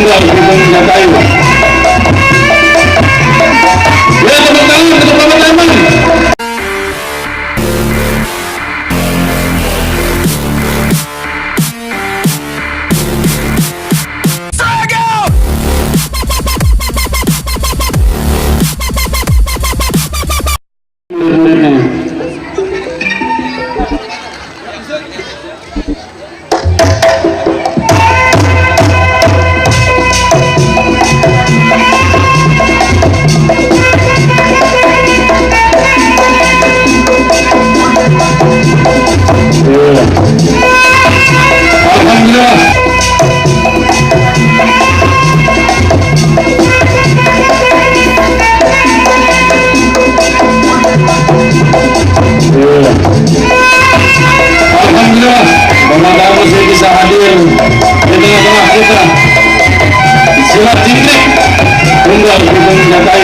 Keluar kita menyertai. Ya, tepuk tangan untuk Bapak Taiman. Alhamdulillah, Bapak Damu saya bisa hadir di tengah-tengah kita. Silat Jingkrik tunggal kita menyertai.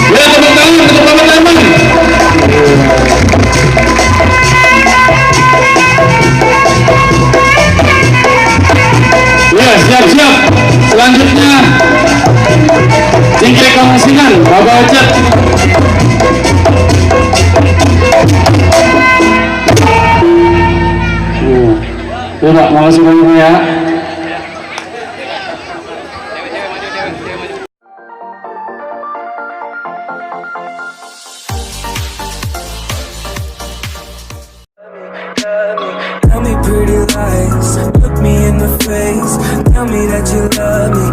Ya, tepuk tangan untuk Bapak Taiman. Ya, siap-siap. Selanjutnya Jingkrik Kamusingan, Bapak Ocet. Coba makasih banyak ya. Tell me pretty lies, look me in the face. Tell me that you love me,